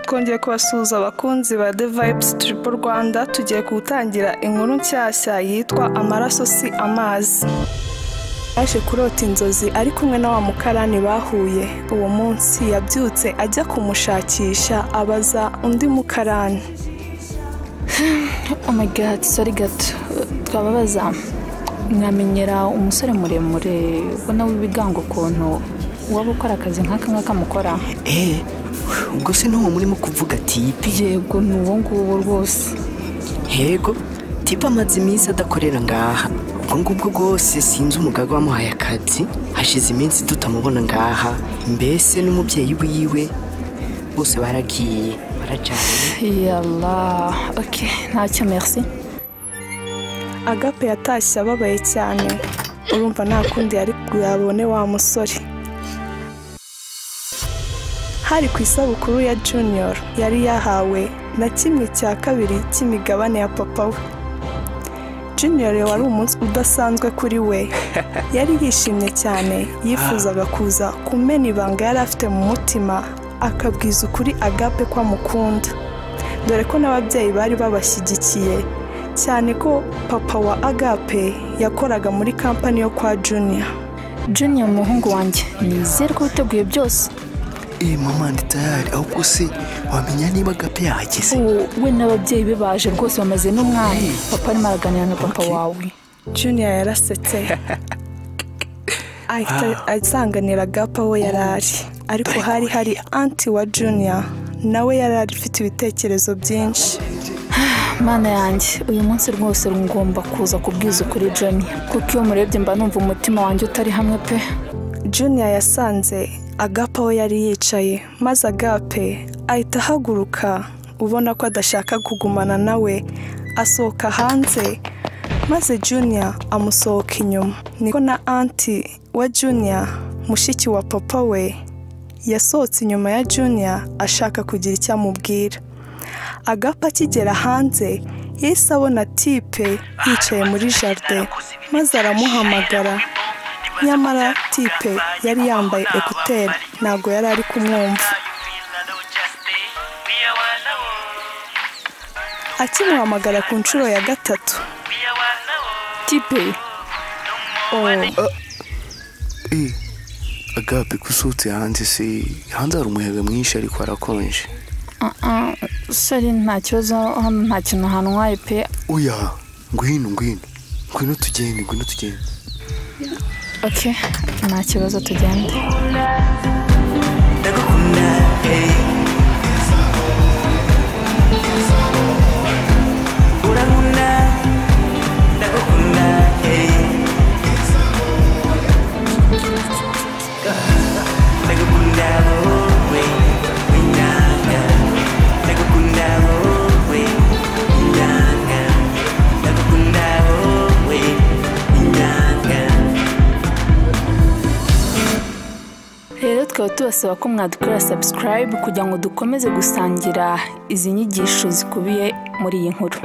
Twongeye kubasuhuza abakunzi ba The Vibes Triple Rwanda, tugiye gutangira inkuru nshyashya yitwa Amaraso si amazi. Yaje kurota inzozi ari kumwe na wa mukarani bahuye. Uwo munsi yabyutse ajya kumushakisha, abaza undi mukarani. Oh my God, sorry gato. Twababaza, mwamenyera umusore muremure ubona w'ibigango ukuntu waba ukora akazi nk'aka ngaka mukora? Ubwo se n'uwo murimo kuvuga Tipe? Yego, ni uwo nguwo rwose. Yego, Tipe amaze iminsi adakorera ngaha. Ubwo ngubwo rwose sinzi umugaga wamuhaye akazi, hashize iminsi tutamubona ngaha. Mbese n'umubyeyi wiwe bose baragiye, barajanye. Yallah, okay, ntacyo, merci. Agape yatashye ababaye cyane, urumva nta kundi yari yabone wa musore. Hari ku isabukuru ya Junior, yari yahawe na 1/2 cy'imigabane ya papa we. Junior wari umunsi udasanzwe kuri we, yari yishimye cyane, yifuzaga kuza kumena ibanga yari afite mu mutima, akabwiza ukuri Agape ko amukunda, dore ko n'ababyeyi bari babashyigikiye, cyane ko papa wa Agape yakoraga muri kampani yo kwa Junior. Junior, umuhungu wanjye, nizere ko witeguye byose. Mama ndi tayari, ahubwo se wamenya niba Agape yahageze? We n'ababyeyi be baje rwose, bamaze n'umwanya. Papa arimo araganira na papa wawe. Junior yarasetse ahita asanganira Agape aho yari ari, ariko hari anti wa Junior, nawe yari afite ibitekerezo byinshi. Mana yanjye, uyu munsi rwose ngomba kuza kubwiza ukuri Junior, kuko iyo murebye mba numva umutima wanjye utari hamwe pe. Junior yasanze Agape aho yari yicaye, maze Agape ahita ahaguruka, ubona ko adashaka kugumana nawe, asohoka hanze, maze Junior amusohoka inyuma. Niko na anti wa Junior, mushiki wa papa we, yasohotse inyuma ya Junior ashaka kugira icyo amubwira. Agape akigera hanze, yahise abona Tipe yicaye muri jardin, maze aramuhamagara. Nyamara Tipe yari yambaye ekuteri, ntabwo yari ari kumwumva. Akimuhamagara ku nshuro ya 3, Tipe. Agape, kusohotse hanze se? Hanze hari umuyaga mwinshi ariko harakonje. Sorry, nta kibazo, hano nta kintu hantwaye pe. Oya, ngwino ngwino ngwino tugende, ngwino tugende. Okay, nta kibazo, tugende. Ndagukunda, urankunda, ndagukunda, ndagukunda wowe winyanga, ndagukunda wowe winyanga, ndagukunda wowe winyanga. Rero tukaba tubasaba ko mwadukorera subscribe kugira ngo dukomeze gusangira izi nyigisho zikubiye muri iyi nkuru.